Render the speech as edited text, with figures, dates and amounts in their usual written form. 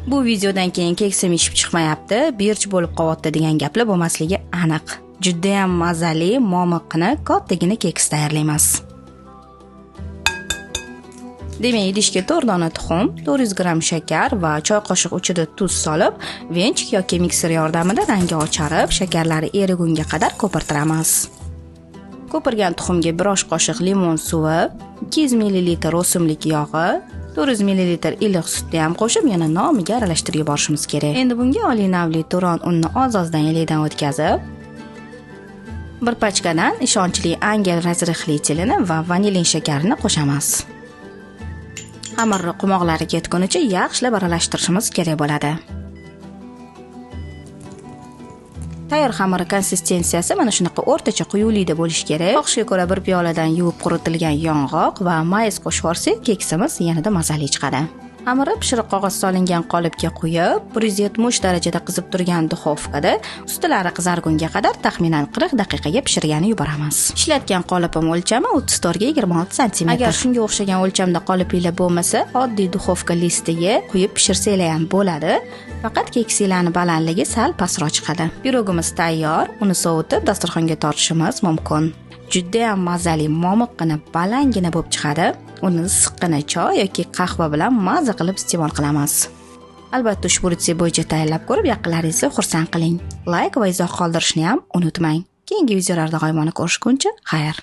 Bu videodan keyin keksim yetishib chiqmayapti, birch bo'lib qolyapti degan gaplar bo'lmasligi aniq. Juda ham mazali, momiqqina, kattagina keks tayyorlaymiz. Demak, idishga 4 dona tuxum, 400 gramm shakar va choy qoshiq uchida tuz solib, venchik yoki mikser yordamida rangi ocharib, shakarlari erigunga qadar ko'pirtiramiz. Ko'pirgan tuxumga 1 osh qoshiq limon suvi, 200 ml o'simlik yog'i, 400 ml iliq sutni ham qo'shib, yana nomiga aralashtirib yuborishimiz kerak. Endi bunga oliy navli turon unni oz-ozdan elakdan o'tkazib, bir pachkadan ishonchli Angel разрыхлителini va vanilin shakarini qo'shamiz. Xamirni qumoqlari ketgunicha yaxshilab aralashtirishimiz kerak bo'ladi. Tayyor xamir konsistensiyasi mana shunaqa o'rtacha quyulikda bo'lishi kerak. Xohishga ko'ra bir piyoladan yuvib quritilgan yong'oq va mayiz qo'shib yuborsak, keksimiz yanada mazali chiqadi. Xamirni pishiriq qog'oz solingan qolipga quyib, 170 darajada qizib turgan duxovkada ustilari qizargunga qadar taxminan 40 daqiqaga pishirgani yuboramiz. Ishlatgan qolipim o'lchami 34 ga 26 santimetr. Agar shunga o'xshagan o'lchamda qolipinglar bo'lmasa, oddiy duxovka listiga quyib pishirsanglar ham bo'ladi. Faqat keksinglarning balandligi sal pastroq chiqadi. Pirogimiz tayyor, uni sovutib dasturxonga tortishimiz mumkin. Juda ham mazali, momiqqina, balangina bo'lib chiqadi. Uni issiqqina choy yoki qahva bilan maza qilib iste'mol qilamiz. Albatta ushbu retsept bo'yicha tayyorlab ko'rib, yaqinlaringizni xursand qiling. Like va izoh qoldirishni ham unutmang. Keyingi videolarda g'oyibona ko'rishguncha xayr.